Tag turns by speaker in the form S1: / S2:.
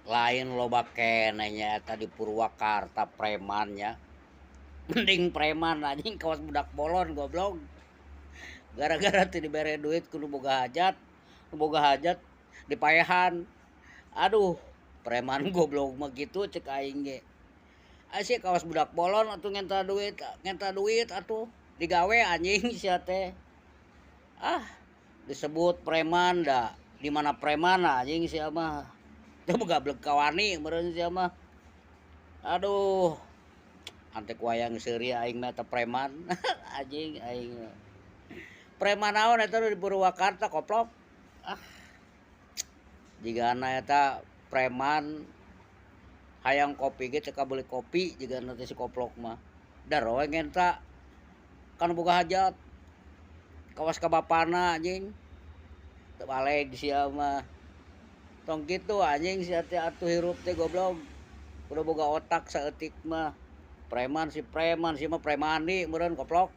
S1: Lain loba keneh nya eta di Purwakarta preman nya. Mending preman anjing kawas budak bolon goblok. Gara-gara teu dibere duit ku nu boga hajat, nu boga hajat dipaehan. Aduh, preman goblok mah kitu cek aing ge. Sia kawas budak bolon atuh ngenta duit atuh digawe anjing sia teh. Ah, disebut preman da di mana preman anjing sia mah. Teu boga bleg kawani meureun sia mah. Aduh, antek wayang seuri aing mah eta preman. Anjing aing mah. Preman naon eta di Purwakarta koplok. Ah. Jigana eta preman hayang kopi ge teu kabeuli kopi jigana teh si koplok mah. Da we ngenta kan boga hajat. Kawas ka bapana anjing. Teu baleg sia mah. Tong kitu anjing sia teh atuh hirup teh goblok. Kudu boga otak saeutik mah. Preman si preman sia mah premani meureun koplok.